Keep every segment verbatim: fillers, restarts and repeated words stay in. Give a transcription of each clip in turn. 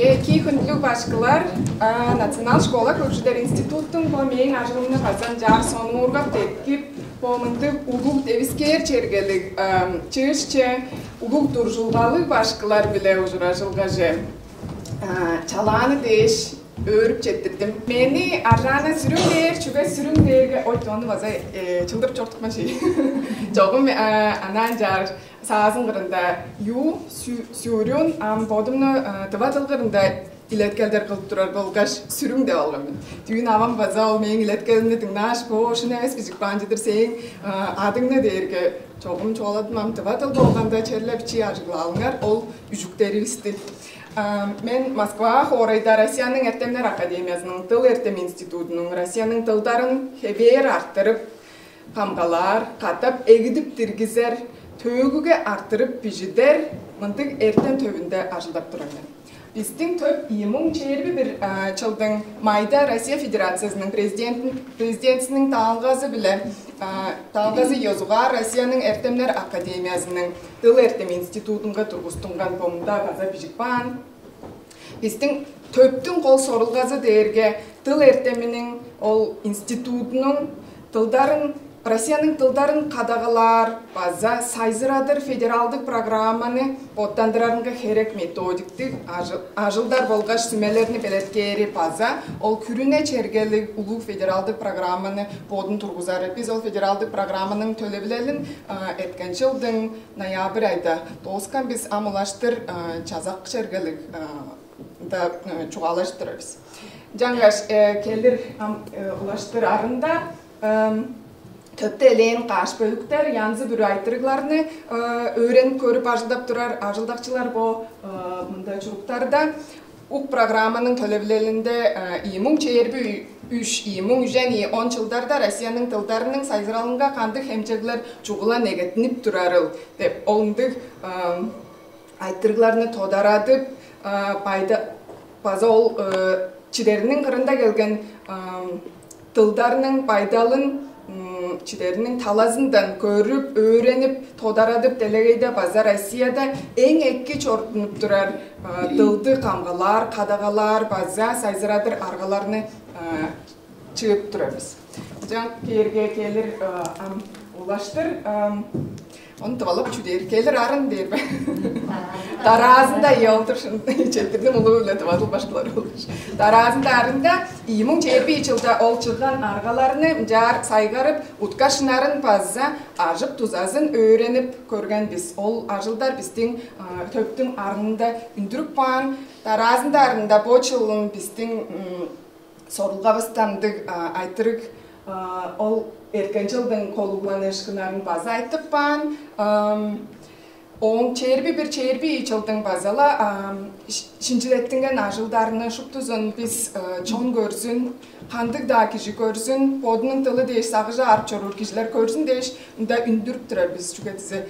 Эки хүндлүг башкылар, а, Национал школа хөгжүдер институттуң бо мээң ажылымны база ынчаар сонуургап деткип, бо мындыг улуг девискээр чергелиг, ам, чыышче улуг дуржулгалыг башкылар-биле ужуражылгаже, а, чалааны дээш өөрүп четтирдим. Мени Аржаана сүрүң дээр, чүге сүрүң дээрге, ой, ону база, э, чылдырып чортупкан шей. Чогум, э, анаа ынчаар саазын кырында ю, сю-, сюрюн, ам бодумну, э, тыва дыл кырында илеткелдер кылып турар болгаш сүрүң деп алган мен. Дүүн авам база ол мээң илеткелимни дыңнааш, бо шын эвес бижик баан чыдыр сээң, э, адыңны дээрге чогум чугааладым, ам тыва дыл болганда черле бичии ажыглаалыңар ол үжүктеривисти. А, мен Москва хоорайда Россияның эртемнер академиясының дыл эртем институтунуң Россияның дылдарын хевээр арттырып, камгалаар, катап эгидип диргизер, төөгүге арттырып бижидер мындыг эртем төвүнде ажылдап турар мен. Бистиң төп ийи муң чээрби бир, а, чылдың майда Россия Федерациязының президентин-, президентисиниң даалгазы-биле, а, даалгазы ёзугаар Россияның эртемнер академиясының дыл эртем институтунга тургустунган бо мында база бижик баан. Бистиң төптүң кол сорулгазы дээрге дыл эртеминиң ол институтунуң дылдарын, Россияның дылдарын кадагалаар база сайзырадыр федералдык программаны боттандырарынга херек методиктиг ажы-, ажылдар болгаш сүмелерни белеткээри база ол күрүне чергелиг улуг федералдык программаны бодун тургузары. Бис ол федералдык программаның төлевилелин, а, эрткен чылдың ноябрь айда дооскан, бис ам улаштыр, а, чазак чергелиг, а, да, э, чугаалажып турар бис. Ынчангаш, э, келир ам, э, улаштыр арында, эм, төптелээн каш бөлүктер янзы-бүрү айтырыгларны, э, өөренип көрүп ажылдап турар ажылдакчылар бо, э, мында чуруктарда. Ук программаның төлевилелинде, э, ийи муң чээрби үш, ийи муң үжен ийи он чылдарда Россияның дылдарының сайзыралынга кандыг хемчеглер чугула негеттинип турарыл деп, ол ындыг, эм, айтырыгларны тодарадып, а, байда-, база ол, э, чидериниң кырында келген, ам, дылдарның байдалын, м, чидериниң талазындан көрүп, өөренип, тодарадып, делегейде база Россияда эң эки чорудунуп турар, а, дылды камгалаар, кадагалаар база сайзырадыр аргаларны, а, чыып турар бис. Ынчан кээрге келир, э, ам улаштыр, ам, ону тывалап чүү дээр? Келир арын дээр бе? Дараазында, ийе, ол-дур шын. Четтирдим улуу-биле тывадыл башкылары болуш. Дараазында арында ийи муң чээрби чылда ол чыгган аргаларны ынчаар сайгарып, утка-шынарын база ажык-дузазын өөренип көрген бис. Ол ажылдар бистиң, а, төптүң арнында үндүрүп каан. Дараазында арында бо чылын бистиң, м, сорулгавыстандыг, а, айтырыг, а, ол эрткен чылдың колугланыышкыннарын база айтып каан. Ам, ооң чээрби бир, чээрби ийи чылдың база-ла, ам, ш-, шинчилеттинген ажылдарны шуптузун бис, а, чон көрзүн, кандыг-даа кижи көрзүн, бодунуң дылы дээш сагыжы аарып чоруур кижилер көрзүн дээш, мында үндүрүп турар бис, чүге дизе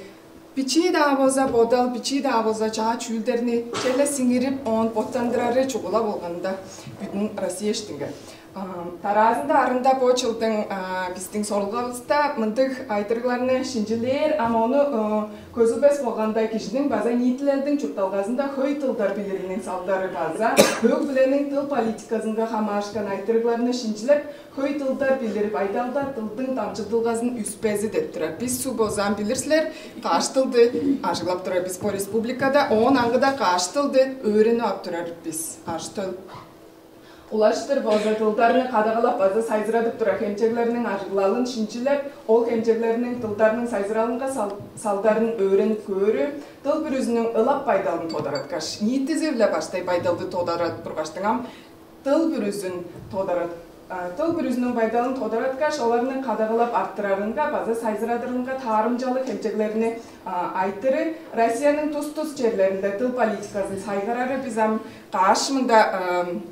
бичии-даа болза бодал, бичии-даа болза чаа чүүлдерни черле сиңирип, оон боттандырары чугула болганда, бүдүн Россия иштинге. А, дараазында арында бо чылдың, а, бистиң сорулгавыста мындыг айтырыгларны шинчилээр, ам ону, э, көзүлбес болганда, кижиниң база ниитилелдиң чуртталгазында хөй дылдар билириниң салдары база өг-бүлениң дыл политиказынга хамаарышкан айтырыгларны шинчилеп, хөй дылдар билир байдалда дылдың дамчыдылгазын үспези деп турар. Бис суг болза ам билир силер, каш дылды ажыглап турар бис бо республикада, оон аңгыда каш дылды өөренип ап турар бис. Аш төл. Улаштыр болза дылдарны кадагалап база сайзырадып турар хемчеглерниң ажыглалын шинчилеп, ол хемчеглерниң дылдарның сайзыралынга сал-, салдарын өөренип көөрү, дыл бүрүзүнүң ылап байдалын тодараткаш, ниитизи-биле баштай байдалды тодарадып тургаштың ам, дыл бүрүзүн тодарат-, а, дыл бүрүзүнүң байдалын тодараткаш, оларны кадагалап арттырарынга база сайзырадырынга таарымчалыг хемчеглерни, а, айтыры, Россияның тус-тус черлеринде дыл политиказын сайгарары. Бис ам каш мында, ам,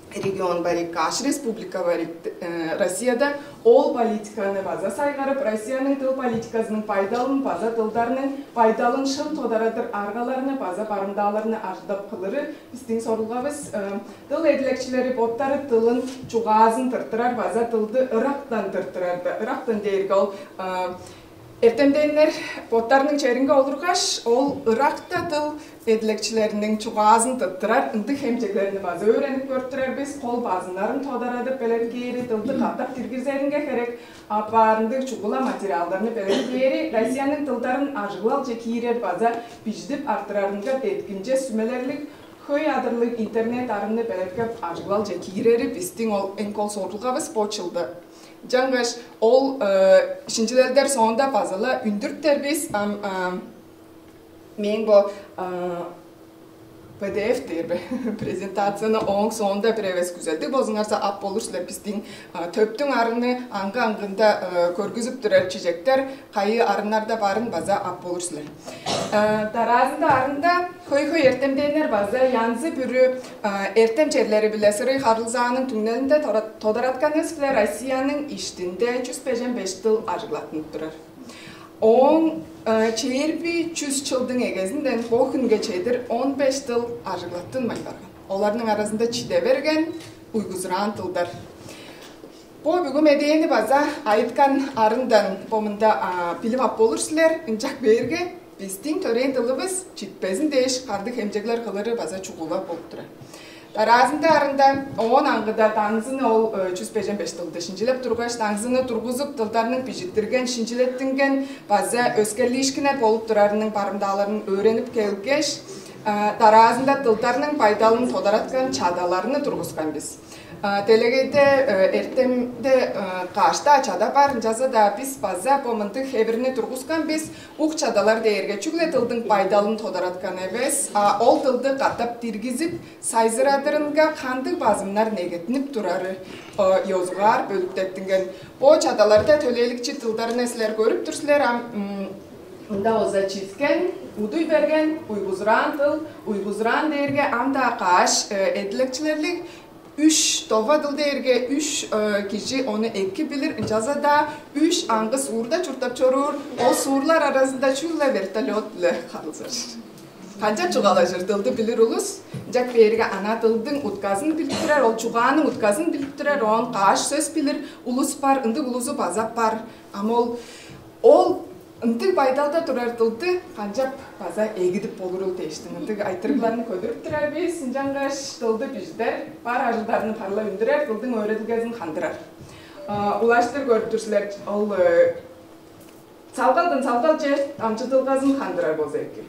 регион бар ийик, каш республика бар ийик, э, Россияда, ол политиканы база сайгарып, Россияның дыл политиказының байдалын база дылдарның байдалын шын тодарадыр аргаларны база барымдааларны ажылдап кылыры бистиң сорулгавыс. Э, дыл эдилекчилери боттары дылын, чугаазын тырттырар база дылды ырактан тырттырар, ырактан дээрге ол, э, Эртемденнер боттарының черинге олургаш, ол ыракта тыл эдилекчилериниң чугаазын тыттырар ындыг хемчеглерни база өөренип көрүп турар бис. Кол базыннарын тодарадып белеткээри, тылды катап диргизеринге херек апаар ындыг чугула материалдарны белеткээри, Россияның тылдарын ажыглалче киирер база бижидип арттырарынга деткинче сүмелерлиг хөй адырлыг интернет арынны белеткеп ажыглалче киирери бистиң ол эң кол сорулгавыс бо чылды. Ынчангаш ол шинчилелдер соонда база-ла үндүрүптер бис. Ам мээң бо P D F дээр бе, презентацияны ооң соонда бир эвес күзелдиг болзуңарза ап болур силер. Бистиң төптүң арыны аңгы-аңгында көргүзүп турар чижектер кайы арыннарда барын база ап болур силер. Дараазында арында хөй-хөй эртемденнер база янзы бүрү эртем черлери биле сырый харылзааның түңнелинде тодаратканывыс биле Россияның иштинде чүс бежен беш тыл ажыглаттынып турар. Ооң чээрби чүс чылдың эгезинден бо хүнге чедир он беш тыл ажыглаттынмайн барган. Оларның аразында чиде берген уйгузураан тылдар. Бо бүгү медээни база айыткан арындан бо мында билип ап болур силер. Ынчак бээрге бистиң төрээн тылывыс читпезин дээш кандыг хемчеглер кылыры база чугула болуп турар. Дараазында арында оон аңгыда даңзыны ол чүс бежен беш тылды шинчилеп тургаш, даңзыны тургузуп, тылдарның бижиттирген, шинчилеттинген база өскерлиишкиннер болуп турарының барымдааларын өөренип келгеш, дараазында тылдарның байдалын тодараткан чадаларны тургускан бис. Делегейде эртемде каашта чада бар, ынчалза-даа бис база бо мындыг хевирни тургускан бис. Ук чадалар дээрге чүгле тылдың байдалын тодараткан эвес, а ол тылды катап диргизип, сайзырадырынга кандыг базымнар негеттинип турары ёзугаар бөлүктеттинген. Бо чадаларда төлээликчи тылдарны силер көрүп тур силер. Ам мында болза читкен, удуй берген, уйгузураан тыл, уйгузураан дээрге ам-даа кааш эдилекчилерлиг. Үш, товадыл дээрге үш кижи ону эки билир, ынчалза-даа үш аңгы суурда чурттап чоруур, ол суурлар аразында чүгле вертолет-биле харылзар. Канчап чугаалажыр дылды билир улус, ынчак бээрге ана дылдың утказын билип турар, ол чугааның утказын билип турар, оон каш сөс билир улус бар, ындыг улузу база бар. Ам ол ол ындыг байдалда турар дылды канчап база эгидип болурул дээштиң ындыг айтырыгларны көдүрүп турар бис. Ынчангаш дылды бижидер, бар ажылдарны парла үндүрер, дылдың өөредилгезин хандырар. Улаштыр көрүп тур силер, ол салгалдан салгалче дамчыдылгазын хандырар болза эки.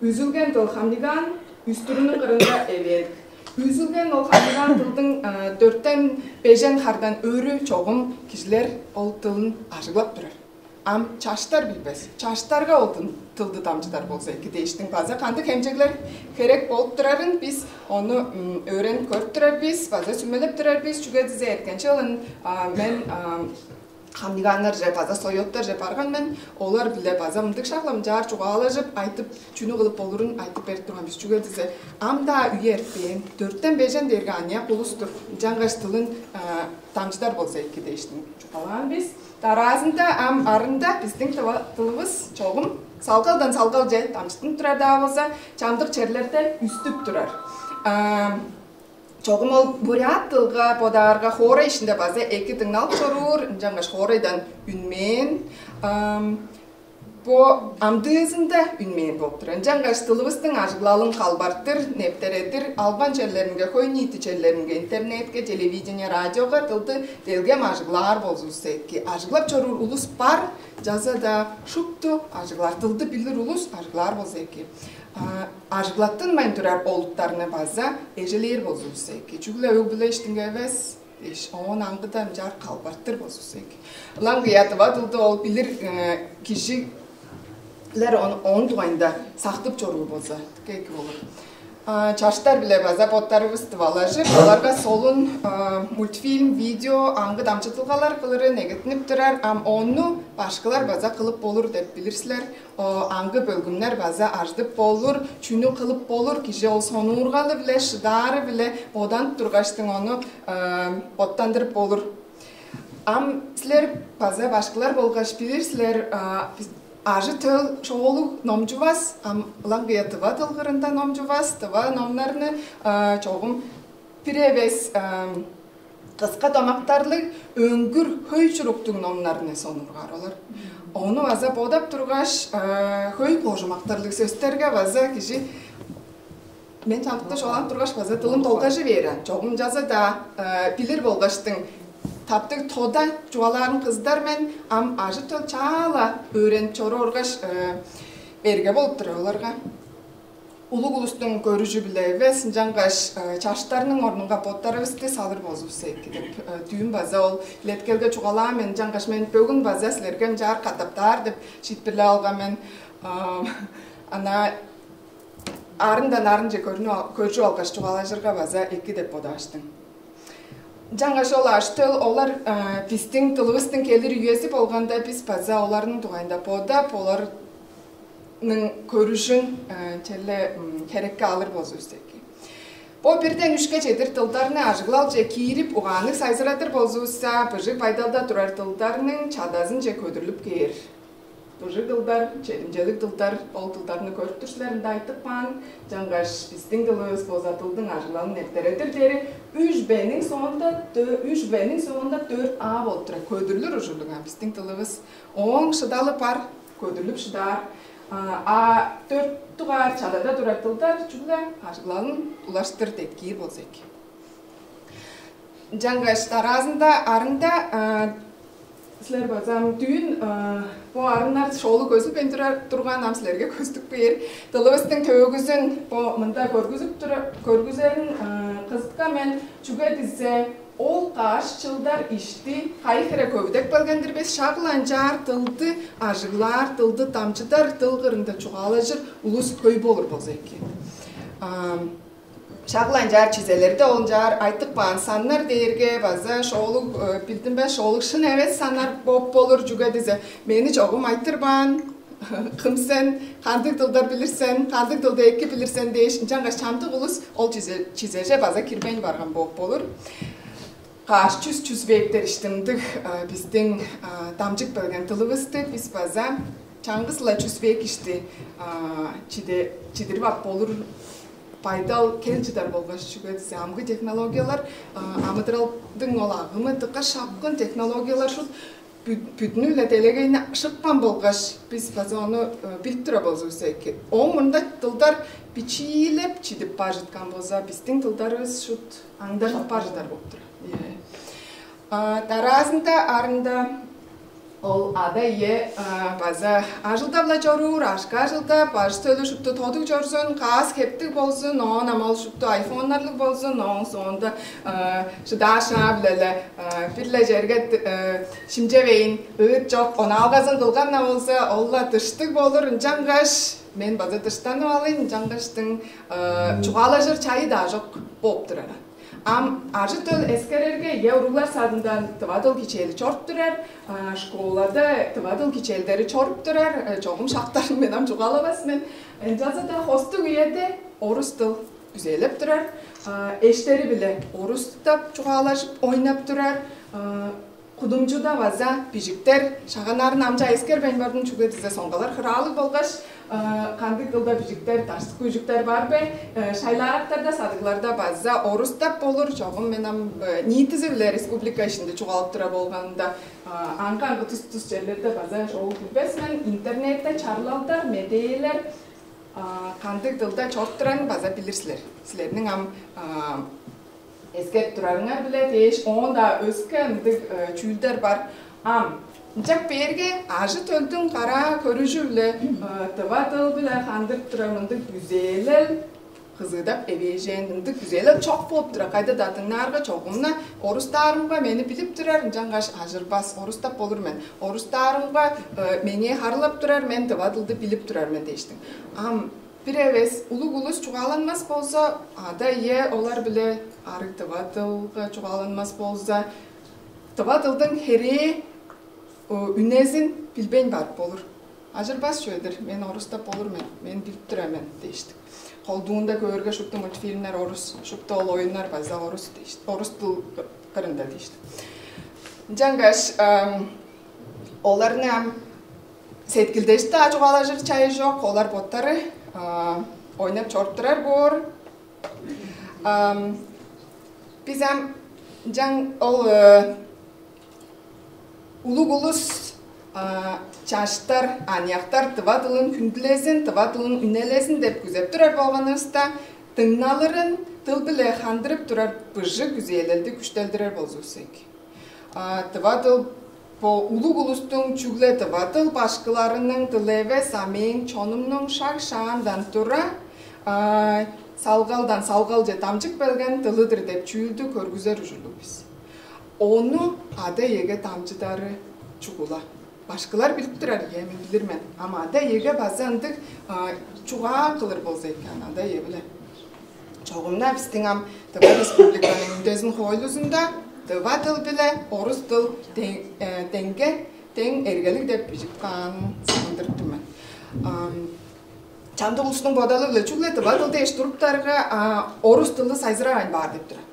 Үзүлген дыл хамнигаан, үстүрүнүң кырында эвээн. Үзүлген ол хамнигаан дылдың дөрттен бежен хардан өрү чогум кижилер ол дылын ажыглап турар. Ам чаштар билбес. Чаштарга ол дылды дамчыдар болза эки дээштиң база кандыг хемчеглер херек болуп турарын бис ону өөренип көрүп турар бис, база сүмелеп турар бис. Чүге дизе эрткен чылын мен хамниганнарже база соёттарже барган мен, олар биле база мындыг шагламчаар чугаалажып, айтып, чүнү кылып болурун айтып берип турган бис. Чүге дизе ам-даа үе эртпээн, дөрттен бежен дээрге аныяк улус-тур, ынчангаш дылын дамчыдар болза эки дээштиң чугаалаан бис. Дараазында ам арында бистиң дылывыс чогум салгалдан салгалче дамчыттынып турар-даа болза, чамдык черлерде үстүп турар. Чогум ол бурят дылга бодаарга хоорай ишинде база эки дыңналып чоруур, ынчангаш хоорайдан үнмээн, бо амдыызында үнмээн болуп турар. Ынчангаш дылывыстың ажыглалын халбартыр, нептередир, албан черлеринге, хөй ниити черлеринге, интернетке, телевидение, радиога дылды делгем ажыглаар болзувусса эки. Ажыглап чоруур улус бар, жаза-даа шупту ажыглаар, дылды билир улус ажыглаар болза эки. Ажыглаттынмайн турар олуттарны база эжелээр болзувусса эки. Чүгле өг-бүле иштинге эвес дээш, оон аңгыда ынчаар халбартыр болзувусса эки. Ылаңгыя тыва дылды ол билир кижилер ооң дугайында сактып чоруур болза, дыка эки болур. Чаштар-биле база боттарывыс тывалажып, оларга солун мультфильм, видео, аңгы дамчыдылгалар кылыры негеттинип турар. Ам ону башкылар база кылып болур деп билир силер. Аңгы бөлгүмнер база ажыдып болур, чүнү кылып болур, кижи ол сонуургалы-биле, шыдаары-биле боданып тургаштың ону боттандырып болур. Ам силер база башкылар болгаш билир силер, ажы-төл шоолуг номчувас, ам ылаңгыя тыва дылгырында номчувас, тыва номнарны чогум бир эвес кыска домактарлыг өңгүр хөй чуруктуг номнарны сонуургаар олар. Ону база бодап тургаш, хөй кожумактарлыг сөстерге база кижи мен чамдыкта чугааланып тургаш база дылым долгажы бээр. Чогум чаза-даа билир болгаштың таптыг тода чугаалаарын кыздар мен ам ажы-төл чаала өөренип чоруургаш, берге болуп турар оларга. Улуг улустуң көрүжү-биле эвес, ынчангаш чаштарның орнунга боттарывысты салыр болзувусса эки деп дүүн база ол илеткелге чугаалаан мен, ынчангаш мен бөгүн база силерге ынчаар катаптаар деп шиитпирлеп алган мен. Ана арындан арынче көрнү көржүп алгаш чугаалажырга база эки деп бодааштым. Ынчангаш ол ажы-төл олар бистиң дылывыстың келир үези болганда бис база оларның дугайында бодап, оларның көрүжүн черле херекке алыр болзувусса эки. Бо бирден үшке чедир дылдарны ажыглалче киирип, угаанныг сайзырадыр болзувусса, быжыг байдалда турар дылдарның чадазынче көдүрлүп кээр. Быжыг дылдар, чедимчелиг дылдар, ол дылдарны көрүп тур силер ында айтып каан. Чаңгаш биздиң дылывыс болза дылдың ажыглалын эртередир дээри үжбениң соонда үжбениң соонда дөрт а болуп турар. Көдүрлүр ужурлуг биздиң дылывыс. Ооң шыдалы бар, көдүрлүп шыдаар. А дөрт дугаар чадада турар дылдар чүгле ажыглалын улаштыр деткиир болза эки. Чаңгаш дараазында арында силер базам дүүн бо арыннар шоолу көзүлбейн турар турган ам силерге көстүп бээр. Дылыбыстың төөгүзүн бо мында көргүзүп тура көргүзерин кызытка мен чүге дизе ол каш чылдар ишти кайы хире көвүдеп келгендир бис шагыл анчаар дылды ажыглаар, дылды дамчыдар, дыл кырында чугаалажыр улус хөй болур болза экен. Шагыл анчаар чизелерде ол ынчаар айтып каан саннар дээрге база шоолуг билдим бе, шоолуг шын эвес саннар боп болур чүге дизе мени чогум айтырбаан кым сен, кандыг дылдар билир сен, кандыг дылды эки билир сен дээш, ынчангаш чамдык улус ол чизеже база кирбейн барган боп болур. Каш чүс чүс вектер иштимдиг биздиң дамчып келген дылывысты бис база чаңгыс-ла чүс век ишти чидирип ап болур байдал кел чыдар болгаш чүге дизе амгы технологиялар амыдыралдың ол агымы дыка шапкын технологиялар шут бүдүнү-биле делегейни шыккан болгаш бис база ону билип тура болзувус эки. Ооң мурнунда дылдар бичиилеп чидип бажыткан болза биздиң дылдарывыс шут аңдарылып бажыдар болуп тур. Дараазында арында ол ада-ие база ажылдап-ла чоруур, ашка ажылдап, ажы-төлү шупту тодуг чорзун, каас хептиг болзун, оон ам ол шупту айфоннарлыг болзун, ооң соонда шыдаа шаа-биле-ле бир-ле черге шимчевейн ыыт чок, онаалгазын кылган-на болза, ол-ла дыштыг болур, ынчангаш мен база дыштанып алыйн, ынчангаштың чугаалажыр чайы-даа чок бооп турар. Ам ажы-төл эскерерге, ийе, уруглар садындан тыва дыл кичээли чоруп турар, школада тыва дыл кичээлдери чоруп турар, чогум шактарын мен ам чугаалавас мен. Ынчалза-даа хостуг үеде орус дыл күзээлеп турар, эштери-биле орустап чугаалажып ойнап турар. Кудумчуда база бижиктер шаганнарын амча эскербейн бардым, чүге дизе соңгалар хыраалыг болгаш кандыг дылда бижиктер, даштык бижиктер бар бе? Шайлаарактарда, садыгларда база орустап болур, чогум мен ам ниитизи-биле республика ишинде чугаалап тура болганда аңгы-аңгы тус-тус черлерде база шоул билбес мен. Интернетте чарлалдар, медээлер кандыг дылда чоруп турарын база билир силер. Силерниң ам эскерип турарыңар-биле дээш оон-даа өске ындыг чүүлдер бар. Ам ынчап бээрге ажы-төлдүң караа көрүжү-биле дыва дыл-биле хандырып турар мындыг күзээлел кызыыдап эвээжээн ындыг күзээлел чок болуп турар. Кайда-даа дыңнаарга чогумна орустаарымга мени билип турар, ынчангаш ажырбас, орустап болур мен. Орустаарымга меңээ харылап турар, мен дыва дылды билип турар мен дээштиң. Ам бир эвес улуг улус чугааланмас болза, ада-ие олар-биле арыг тыва дылга чугааланмас болза, тыва дылдың херээ үнезин билбейн барып болур. Ажырбас чүве-дир, мен орустап болур мен, мен билип тур мен дээштик. Колдуунда көөрге шупту мультфильмнер орус, шупту ол оюннар база орус дээш, орус дыл кырында дээштик. Ынчангаш оларны ам сеткилдешти-даа чугаалажыр чайы чок, олар боттары ойнап чоруп турар боор. Биз ам ынчан ол улуг улус А, чаштар, аныяктар тыва дылын хүндүлезин, тыва дылын үнелезин деп күзеп турар болганывыста, дыңналырын дыл-биле хандырып турар быжыг күзээлелди күштелдирер болзувусек. А, тыва дыл бо улуг улустуң, чүгле тыва дыл башкыларының дылы эвес, а мээң чонумнуң шаг-шаандан тура, а, салгалдан салгалче дамчып келген дылы-дыр деп чүүлдү көргүзер ужурлуг бис. Ону ада-иеге дамчыдары чугула. Башкылар билип турар, ийе, мен билир мен. Ам ада-иеге база ындыг, а, чугаа кылыр болза экен, ада-ие-биле. Чогум-на бистиң ам Тыва Республиканың үндезин хоойлузунда тыва дыл биле орус дыл дең-, э, деңге, дең эргелиг деп бижип каанын сагындырып тур мен. Ам, чамдык улустуң бодалы-биле чүгле тыва дыл дээш туруптарга, а, орус дылы сайзыравайн баар деп турар.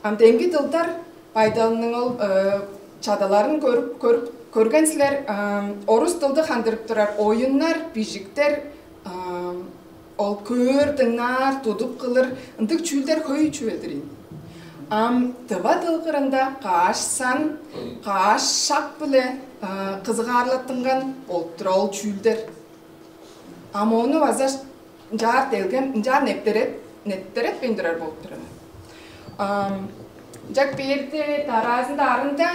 Ам демги дылдар байдалының ол, э, чадаларын көрүп, көрүп, көрген силер, ам, орус дылды хандырып турар оюннар, бижиктер, ам, ол көөр, дыңнаар, тудуп кылыр, ындыг чүүлдер хөй чүве-дир ийин. Ам тыва дыл кырында каш сан, каш шак-биле, а, кызыгаарлаттынган болуп тура ол чүүлдер. Ам ону база ынчаар делгем, ынчаар нептерет, нептеретпейн турар болуп турар. Ам, ынчак бээрде дараазында арында,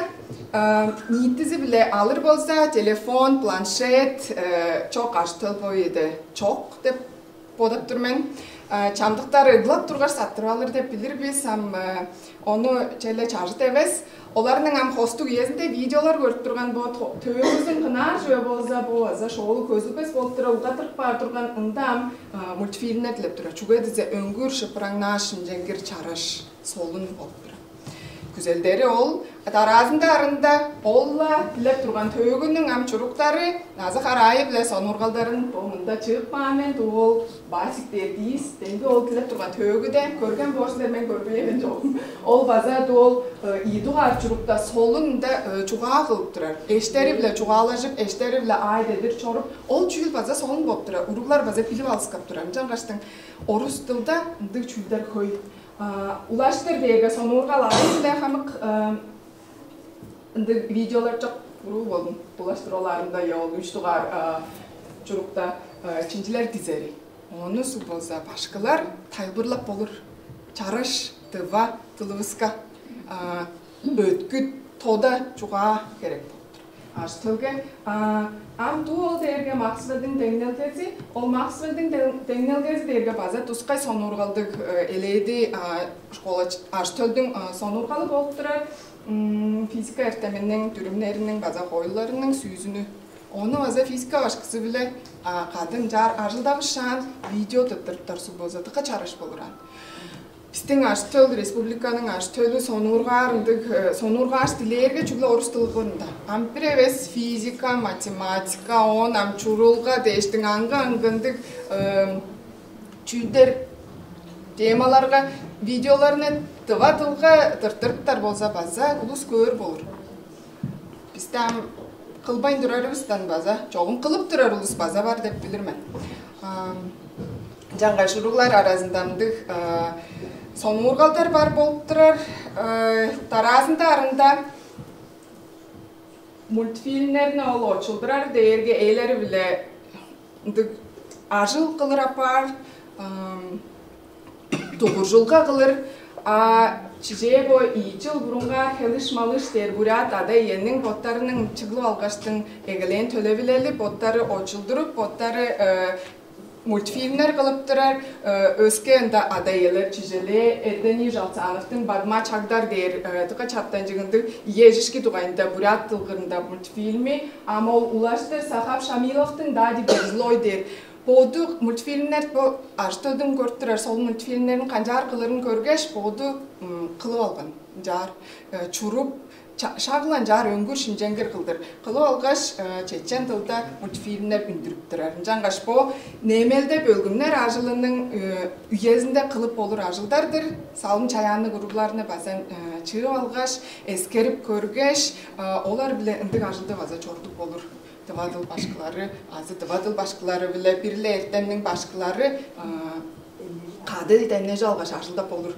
ам, ниитизи-биле алыр болза, телефон, планшет, э, чок ажы-төл бо үеде чок деп бодап тур мен. А, чамдыктары ыглап тургаш саттырып алыр деп билир бис, ам, э, ону черле чажыт эвес. Оларның ам хостуг үезинде видеолар көрүп турган бо, то-, төөгүзүн кынаар чүве болза, бо база шоолуг көзүлбес болуп тура, угаттырып каар турган, ында ам, а, мультфильмнер дилеп турар. Чүге дизе өңгүр, шыпыраңнааш, шимченгир, чараш, солун болуп турар. Күзелдери ол, дараазында арында ол-ла дилеп турган төөгүнүң ам чуруктары, азы хараайы-биле сонуургалдарын бо мында чыып каан мен, дуу ол Басик дээр диис, демги ол дилеп турган төөгүде көрген боор силер, мен көрбээн мен чогум. Ол база дуу ол, э, ийи дугаар чурукта солун-даа, э, чугаа кылып турар. Эштери-биле чугаалажып, эштери-биле аай дедир чоруп, ол чүүл база солун болуп турар. Уруглар база билип алыскап турар. Ынчангаштың орус дылда ындыг чүүлдер хөй. А, улаштыр дээрге сонуургал аайы-биле хамык, э, ындыг видеолар чок, буруу болдум. Улаштыр ол арында, я, ол үш дугаар, а, чурукта, а, чинчилер дизери. Ону суг болза башкылар тайылбырлап болур. Чараш тыва дылывыска, а, өткүт тода чугаа херек болуп тур. Ажы-төлге, а, ам дуу ол дээрге Максвеллдиң деңнелгези, ол Максвеллдиң дең-, деңнелгези дээрге база тускай сонуургалдыг, э, элээди, а, школа ч-, ажы-төлдүң, а, сонуургалы болуп турар, м, физика эртеминиң дүрүмнериниң база хоойлуларының сүзүүнү. Ону база физика башкызы-биле, а, кады ынчаар ажылдавышаан видео тыттырыптар суг болза, дыка чараш болур аан. Бистиң ажы-төл, республиканың ажы-төлү сонуургаар ындыг, э, сонуургааш дилээрге чүгле орус дылы кырында. Ам бир эвес физика, математика, оон ам чурулга дээштиң аңгы-аңгы ындыг, э, чүүлдер, темаларга видеоларны тыва дылга тырттырыптар болза, база улус көөр болур. Бисте ам кылбайн турарывыстан база, чогум кылып турар улус база бар деп билир мен. Ам, ынчангаш уруглар аразында мындыг, а, сонуургалдар бар болуп турар. А, дараазында арында мультфильмнерни ол очулдурар дээрге ээлери-биле ындыг ажыл кылыр апаар, ам, дугуржулга кылыр. А чижээ бо ийи чыл бурунгаар «Хелыш-малыш» дээр бурят ада-иениң боттарының чыглып алгаштың эгелээн төлевилели, боттары очулдуруп, боттары, э, мультфильмнер кылып турар, э, өске ында ада-иелер, чижелээ Эрдений Жалцановтуң «Бадма Чагдар» дээр, э, дыка чаптанчыг ындыг ийи эжишки дугайында бурят дылгырында мультфильми, ам ол улаштыр Сахаб Шамиловтуң «Дади Берзлой» дээр. Боду мультфильмнер, бо ажы-төлдүң көрүп турар сол мультфильмнерин канчаар кылырын көргеш, боду, м, кылып алган. Ынчаар, э, чуруп, ча-, шак-ла ынчаар өңгүр, шимченгир кылдыр кылып алгаш, э, чечен дылда мультфильмнер үндүрүп турар. Ынчангаш бо немелде бөлгүмнер ажылының, э, үезинде кылып болур ажылдар-дыр. Салым-чаяанныг уругларны база, э, чыып алгаш, эскерип көргеш, э, олар-биле ындыг ажылды база чорудуп болур. Тыва дыл башкылары, азы тыва дыл башкылары-биле бир-ле эртемниң башкылары, а, кады демнежип алгаш ажылдап болур.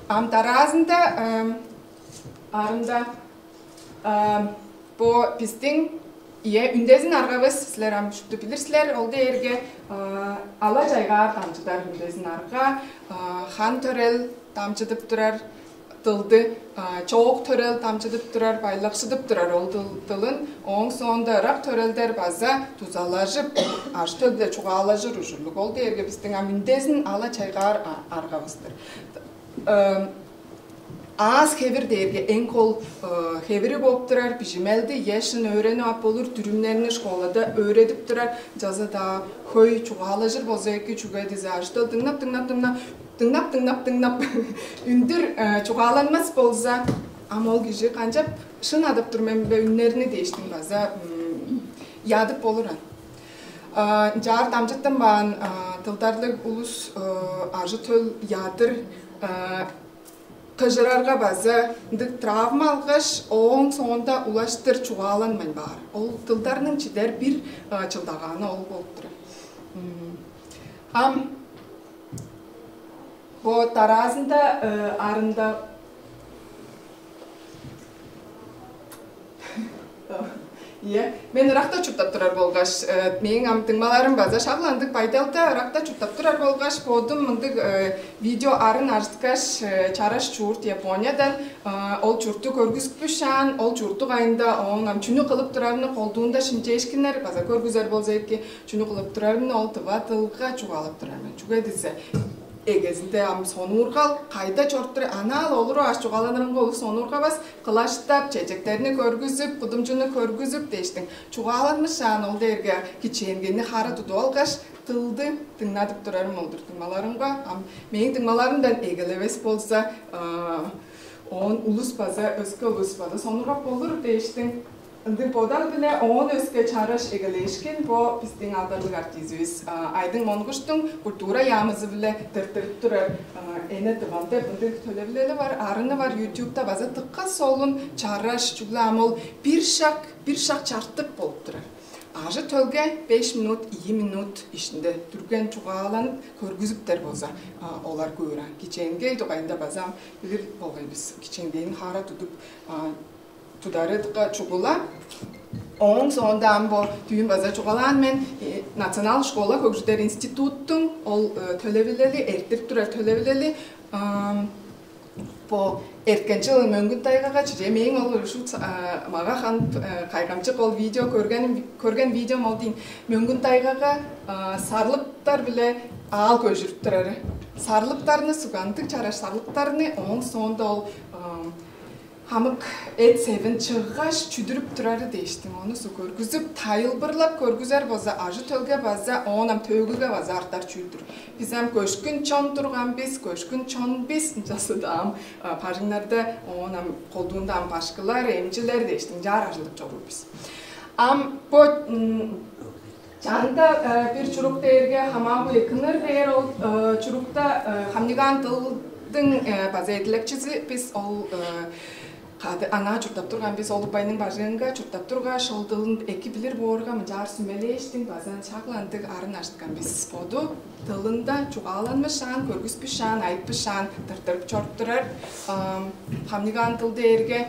Ам дараазында, ам, арында, ам, бо бистиң Ийе, үндезин аргавыс, силер ам шупту билир силер, ол дээрге ала-чайгаар дамчыдар үндезин арга, хан төрел дамчыдып турар дылды, чоок төрел дамчыдып турар, байлакшыдып турар ол дылын. Ооң соонда ырак төрелдер база дузалажып, ажы-төлде чугаалажыр ужурлуг. Ол дээрге бистиң ам үндезин ала-чайгаар аргавыс-тыр. Аас хевир дээрге эң кол хевири болуп турар. Бижимелди эшин өөренип ап болур, дүрүмнерни школада өөредип турар. Жаза-даа хөй чугаалажыр болза эки, чүге дизе ажы-төл дыңнап, дыңнап, дыңнап, дыңнап, дыңнап, дыңнап үндүр чугааланмас болза, ам ол кижи канчап шын адап тур мен бе үннерни дээштиң база ядып болур ан. Ынчаар дамчыттынмаан дылдарлыг улус ажы-төл ядыр, кыжырарга база ындыг травма алгаш, ооң соонда улаштыр чугааланмайн баар. Ол дылдарның чидер бир чылдагааны ол болуп турар. Ам бо дараазында арында Ийе, мен ыракта чурттап турар болгаш, мээң ам дыңмаларым база шак-ла ындыг байдалда ыракта чурттап турар болгаш, бодум мындыг видео арын ажыткаш, чараш чурт Япониядан ол чуртту көргүзүппүшаан, ол чурттуг айында оон ам чүнү кылып турарыны колдуунда шимчээшкиннер база көргүзер болза эки, чүнү кылып турарыны ол тыва дылга чугаалап турар мен. Чүге дизе эгезинде ам сонуургал кайда чоруп тур, анаал олуру аш чугааланырынга улус сонуургавас, кылаштап, чечектерни көргүзүп, кудумчуну көргүзүп дээштиң. Чугааланмышаан ол дээрге кичээнгени хара тудуп алгаш, дылды дыңнадып турарым олдур дыңмаларымга. Ам мээң дыңмаларымдан эгелевес болза, оон улус база, өске улус база сонургап болур дээштиң. Ындыг бодар-биле оон өске чараш эгелээшкен бо биздиң алдарлыг артизивис Айдың Монгуштуң культура яамызы-биле тырттырып турар «Эне тывам» деп ындыг төлевилели бар, арыны бар, ютубта база дыка солун, чараш, чүгле ам ол бир шак, бир шак чартык болуп турар. Ажы-төлге беш минут, ийи минут ишинде дүрген чугааланып көргүзүптер болза, олар көөр аан. Кичээнгей дугайында база ам билир болгай бис. Кичээнгейин хаара тудуп, тудары дыка чугула. Ооң соонда ам бо дүүн база чугаалаан мен, Национал школа хөгжүдер институттуң ол төлевилели, эртирип турар төлевилели, бо эрткен чыл Мөңгүн-Тайгага чиже, мээң ол ушул мага хан кайгамчык ол видео көрген, көрген видеом ол дейн. Мөңгүн-Тайгага сарлыктар-биле аал көжүрүп турары. Сарлыктарны, сугандыг чараш сарлыктарны, ооң соонда ол хамык эт-севин чыггаш, чүдүрүп турары дээштиң. Ону көргүзүп, тайылбырлап көргүзер болза, ажы-төлге база, оон ам төөгүге база артар чүүл-дүр. Бис ам көшкүн чон турган бис, көшкүн чон бис, ынчалза-даа ам бажыңнарда, оон ам колдуунда ам башкылар, эмчилер дээштиң чаар ажылдап чоруур бис. Ам бо чанында бир чурук дээрге хамаагы экинер дээр ол чурукта хамнигаан дылдың база эдилекчизи бис ол кады аңаа чурттап турган бис ол угбайның бажыңынга чурттап тургаш, ол дылын эки билир боорга, мынчаар сүмелээштиң база шак-ла ындыг арын ажыткан бис. Боду дылында чугааланмышаан, көргүспүшаан, айтпышаан тыртырып чоруп турар. Хамнигаан дыл дээрге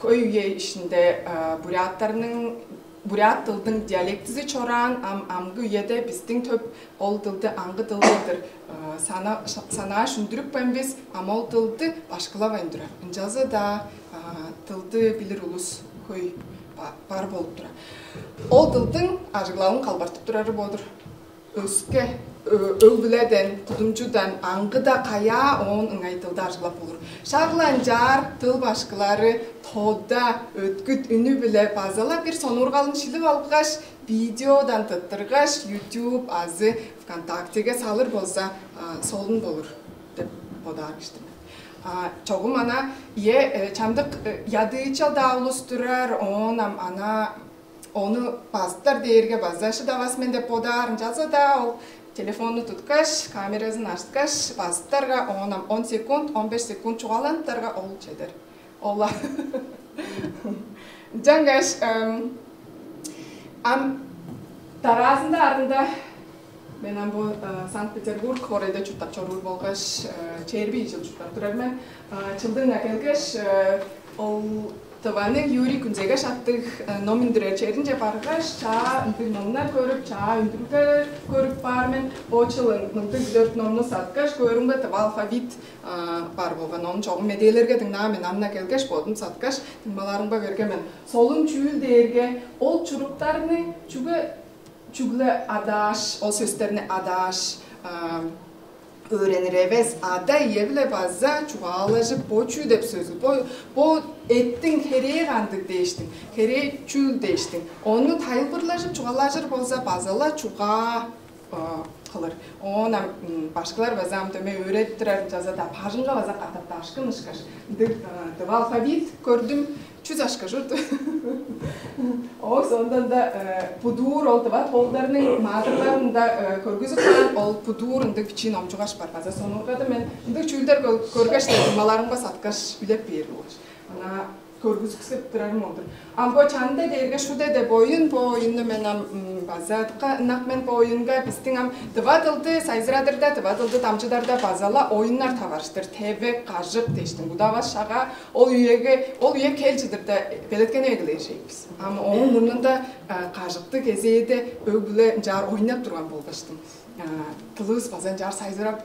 хөй үе ишинде буряттарның, бурят дылдың диалектизи чораан, ам амгы үеде бистиң төп ол дылды аңгы дылдыр сана, санаа шүндүрүппейн бис, ам ол дылды башкылавайн турар. Ынчалза-даа дылды билир улус хөй бар болуп турар. Ол дылдың ажыглалын калбартып турары бо-дур. Өске өг-бүледен, кудумчудан аңгыда каяа оон ыңай дылды ажыглап болур. Шак-ла ынчаар дыл башкылары тода, өткүт үнү-биле база-ла бир сонуургалын шилип алгаш, видеодан тыттыргаш, YouTube азы ВКонтактеге салыр болза, солун болур деп бодаар кижи-дир мен. Чогум ана ийе, чамдык ядыычал-даа улус турар, оон ам ана ону базыптар дээрге база шыдавас мен деп бодаар, ынчалза-даа ол телефонну туткаш, камеразын ачыткаш, базыптарга оон ам он секунд, он беш секунд чугааланыптарга ол чедер. Ола. Ынчангаш ам дараазында арында мен ам бу Санкт-Петербург хоорайда чурттап чоруур болгаш, чээрби чыл чурттап турар мен. Чылдың келгеш, ол Тываның Юрий Күнзегеш аттыг ном үндүрер черинче баргаш, чаа ындыг номнар көрүп, чаа үндүргелер көрүп баар мен. Бо чылын мындыг дөрт номну саткаш, көөрүмге тыва алфавит бар болган. Ону чогум медээлерге дыңнаан мен, анна келгеш бодум саткаш, дыңмаларымга берген мен. Солун чүүл дээрге ол чуруктарны чүге чүгле адааш, ол сөстерни адааш өөренир эвес, ада-ие-биле база чугаалажып, бо чүү деп сөзү, бо бо эттиң херээ кандыг дээштиң, херээ чүүл дээштиң. Ону тайылбырлажып чугаалажыр болза, база-ла чугаа кылыр. Оон ам башкылар база ам дөмей өөредип турар, жазада бажыңга база катап дашкын ышкаш. Ындыг дыва алфавит көрдүм, чүс ашка чурду. Ооң соондан-да будуур ол дыва тоолдарның маадырларында көргүзүп каан ол будуур ындыг бичии номчугаш бар. База сонургады мен ындыг чүүлдер көргеш, маларымга саткаш, үлеп бээр болгаш. Ана көргүзүксеп турарым ол-дур. Ам бо чанында дээрге шуде деп оюн, бо оюнну мен ам база ынак мен бо оюнга. Бистиң ам дыва дылды сайзырадырда, дыва дылды дамчыдарда базала оюннар таварыштыр. Тевек, кажык дээштиң. Удавас шага ол үеге, ол үе кел чыдырда белеткени эгелээр шейикпиз. Ам ооң мурнунда кажыкты кезээде өг-бүле ынчаар ойнап турган болгаштың. Тылывыс база ынчаар сайзырап,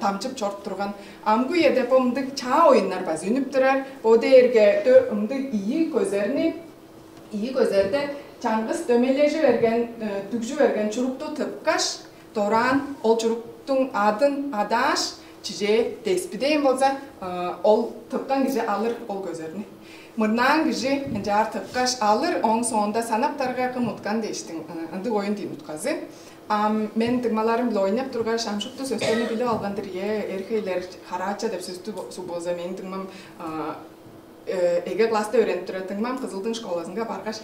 дамчып чоруп турган. Амгы үеде бо мындыг чаа оюннар база үнүп турар. Бо дээрге мындыг ийи көзерни, ийи көзерде чаңгыс дөмейлежи берген, дүгжү берген чурукту тыпкаш, дораан ол чуруктуң адын адааш, чижээ деспидээн болза, ол тыпкан кижи алыр ол көзерни. Мырнаан кижи ынчаар тыпкаш алыр, ооң соонда санаптарга кым уткан дээштиң, ындыг оюн дейн утказы. Ам мен дыңмаларым-биле ойнап тургаш, ам шупту сөстерни билип алган-дыр. Ээ, эрхейлер, хараача деп сөстү суг болза, мээң дыңмам эге класста өөренип турар дыңмам Кызылдың школазынга баргаш,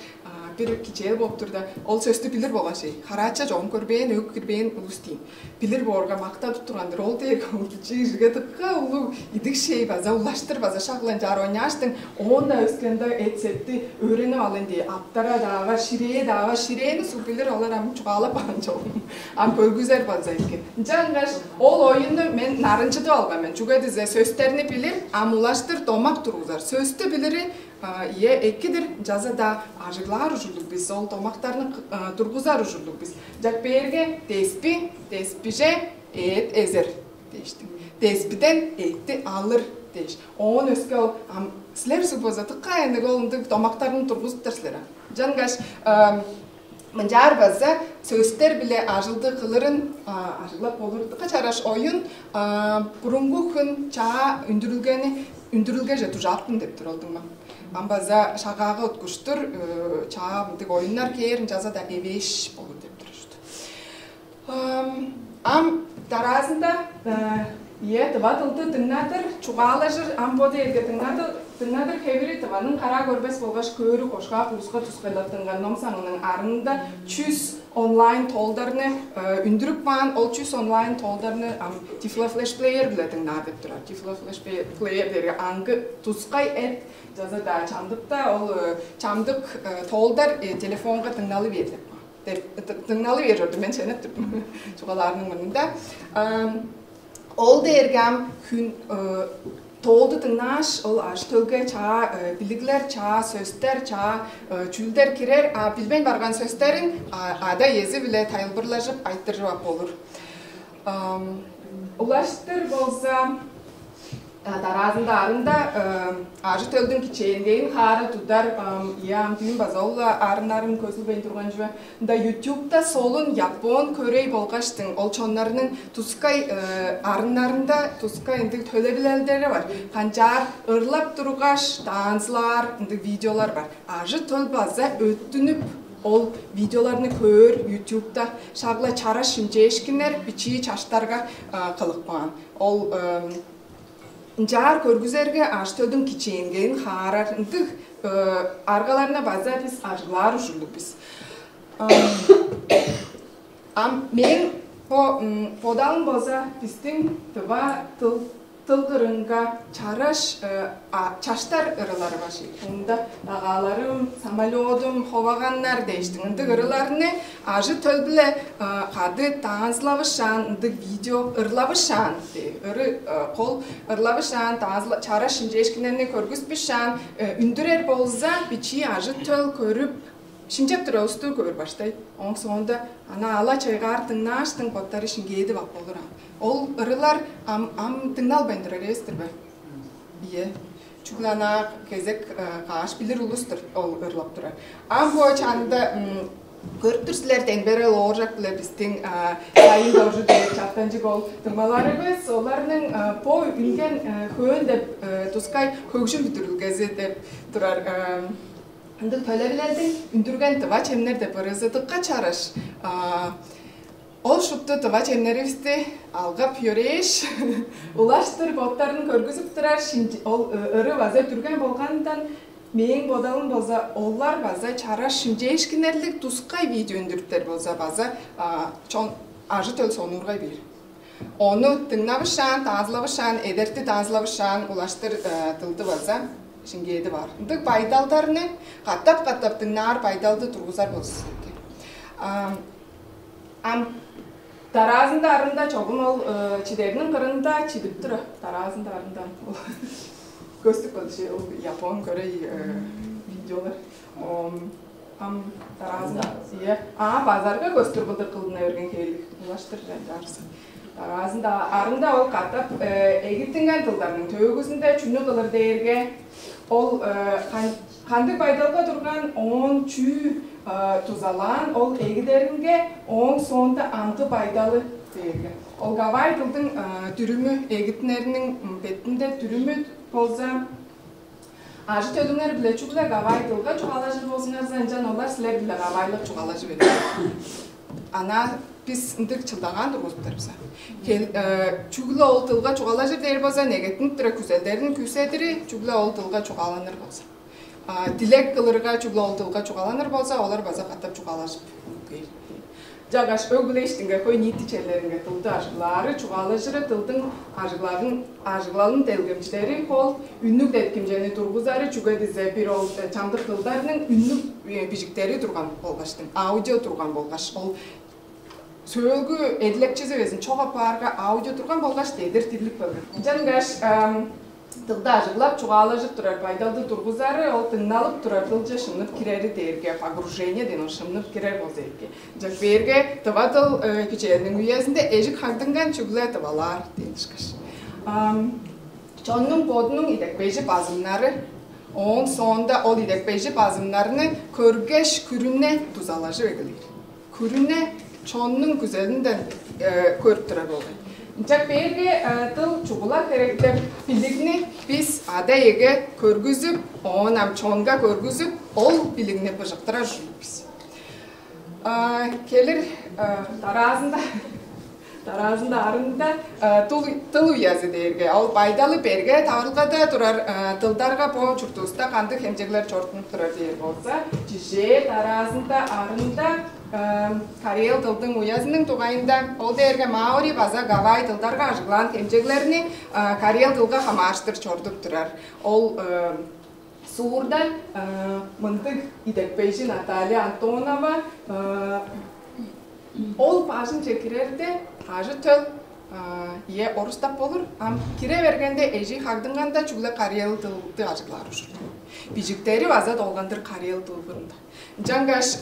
бир кичээл болуп турда, ол сөстү билир болган шей. Хараача чогум көрбээн, өг кирбээн улус дейн. Билир боорга мактадып турган-дыр. Ол дээрге ол бичии кижиге дыка улуг идик шей, база улаштыр, база шак-ла ынчаар ойнааштың, оон-даа өскенде эт-сетти өөренип алыйн дии. Аптара-даа бар, ширээ-даа бар, ширээни суг билир, олар ам чугаалап каан чогум. Ам көргүзер болза эки. Ынчангаш ол оюнну мен нарынчыдып алган мен. Чүге дизе сөстерни билир, ам улаштыр домак тургузар. Сөстү билири ийе, эки-дир, жаза-даа ажыглаар ужурлуг бис, ол домактарны тургузар ужурлуг бис. Жак бээрге деспи, деспиже, эът эзер дээштиң. Деспиден эътти алыр дээш. Оон өске ол ам силер суг болза тыкка эндиг ол ындыг домактарын тургузуптар силер. Жангаш мынчаар база сөстер биле ажылды кылырын ажыглап болур. Дыка чараш оюн. Бурунгу хүн чаа үндүрүлгени үндүрүлгеже дужааппын деп тур олдуңма. Ам база шагаагы уткуштур чаа мындыг оюннар кээрин жаза да эвээш болур деп тур ушт. Ам дараазында ие дыва дылды дыңнадыр, чугаалажыр, ам бо дээрге дыңнадыр, дыңнадыр хевири дываның караа көрбес болгаш көөрү кошкаак улуска тускайлаттынган ном саңының арынында чүс онлайн тоолдарны үндүрүп каан. Ол чүс онлайн тоолдарны ам Тифло Флеш Плеер биле дыңнаар деп турар. Тифло Флеш Плеер дээрге аңгы тускай эт жаза-даа чамдыкта ол чамдык тоолдар телефонга дыңналы бээр деп. Дыңналы бээр орду мен ченеп турдум. Чугаалаарының мурнунда ол дээрге ам хүн тоолду дыңнааш, ол аш төлге чаа билиглер, чаа сөстер, чаа чүүлдер кирер, а билбейн барган сөстерин ада ези биле тайылбырлажып айтырып ап болур. Улаштыр болза дараазында арында ажы төлдүң кичээнгейин хаара тудар. Ия, ам дүүн база ол арыннарын көзүлбейн турган чүве. Ында ютубта солун япон, корей болгаштың ол чоннарның тускай арыннарында тускай ындыг төлевилелдери бар. Канчаар ырлап тургаш даанзылаар ындыг видеолар бар. Ажы төл база өттүнүп ол видеоларны көөр ютубта. Шагла чара шимчээшкиннер бичии чаштарга кылып каан. Ол ынчаар көргүзерге аш төлдүң кичээнгейин хаарар ындыг аргаларына база бис ажыглаар ужурлуг бис. Ам мээң бо бодалым болза бистиң дыва тыл дыл кырынга чараш чаштар ырылары бар ши. Мында агааларым, самолетум, ховаганнар дээштиң ындыг ырыларны ажы-төлдүле кады таанзылавышаан, ындыг видео ырлавышаан, ыры кол ырлавышаан, чараш шимчээшкиннерни көргүспүшаан үндүрер болза, бичии ажы-төл көрүп, шимчеп тура улусту көөр баштай. Ооң соонда ана ала чайгаар дыңнааштың боттары шиңгээдип ап болур ам. Ол ырылар ам ам дыңналбайн турар эвес-тир бе? Ийе. Чүгле ана кезек кааш билир улус-тур ол ырлап турар. Ам бо чанында көрүп тур силер, Денберел Ооржак биле бистиң Сайын Доржу дээр чаптанчыг ол дуңмаларывыс. Оларның бо үнген хөөн деп тускай хөгжүм бүдүрүлгези деп турар. Ындыг төлевилелдиң үндүрген тыва чемнер деп ырызы дыка чараш. Ол шупту тыва чемнеривисти алгап йөрээш, улаштыр боттарын көргүзүп турар. Ол ыры база дүрген болганындан мээң бодалым болза, олар база чараш шимчээшкиннерлиг тускай видео үндүрүптер болза база чон ажы-төл сонуургай бээр. Ону дыңнавышаан, даазылавышаан, эдерти даазылавышаан, улаштыр дылды база шиңгээди бар. Ындыг байдалдарны катап-катап дыңнаар байдалды тургузар болза эки. Ам дараазында арында чогум ол чидерниң кырында чидип тура. Дараазында арында ол көстүп калчы ол япон көрөй видеолар. Ам дараазында, ийе, а базарга көстүр кылдыр кылдына берген хээлиг улаштыр чарсы. Дараазында арында ол катап эгиттинген дылдарның төөгүзүндө чүнү кылыр дээрге, ол кандыг байдалга турган, оон чүү дузалаан, ол эгидеринге ооң соонда амгы байдалы дээрге. Ол гавай дылдың дүрүмү, эгитинериниң бетинде дүрүмү болза, ажы-төлүңер-биле чүгле гавай дылга чугаалажыр болзуңарза, ынчан олар силер-биле гавайлап чугаалажып эгелээр. Ана бис ындыг чылдагаан тургузуптар бис. Чүгле ол дылга чугаалажыр дээр болза, негеттинип тура күзелдерин күүседири, чүгле ол дылга чугааланыр болза. Дилек кылырга чүгле ол дылга чугааланыр болза, олар база катап чугаалажып кээр. Чагаш өг-бүле иштинге хөй ниити черлеринге дылды ажыглаары, чугаалажыры, дылдың ажыгларын, ажыглалын делгемчилери, ол үннүг деткимчени тургузары, чүге дизе бир ол чамдык дылдарның үннүг бижиктери турган болгаштың, аудио турган болгаш, ол сөөлгү эдилекчизи безин чок апаарга аудио турган болгаш дедир дирлик болган. Ынчангаш дылды ажыглап чугаалажып турар байдалды тургузары, ол дыңналып турар дылче шымнып кирери дээрге, погружение дээн ол шымнып кирер болза эки. Ынчак бээрге тыва дыл кичээниң үезинде эжик хагдынган чүгле тывалаар дээн ышкаш. Чоннуң бодунуң идекпежи базымнары, ооң соонда ол идекпежи базымнарны көргеш, күрүне дузалажып эгелээр. Күрүне чоннуң күзелинден көрүп турар болгай. Ынчак бээрге дыл чугула херектер билигни бис ада-эге көргүзүп, оон ам чонга көргүзүп, ол билигни быжыктырар ужурлуг бис. Келир дараазында дараазында арында тыл уязы дээрге, ол байдалы берге таварылгада турар тылдарга бо чуртувуста кандыг хемчеглер чорудунуп турар дээр болза, чижээ дараазында арында карел тылдың уязының дугайында, ол дээрге маори база гавай тылдарга ажыглаан хемчеглерни карел тылга хамаарыштыр чорудуп турар. Ол суурда мындыг идекпейжи Наталья Антонова, ол бажынче кирерде ажы төл ие орустап болур, ам кире бергенде эжи хагдынганда чүгле карел тылды ажыглаар ужурлуг. Бижиктери база долгандыр карел тылбырында. Ынчангаш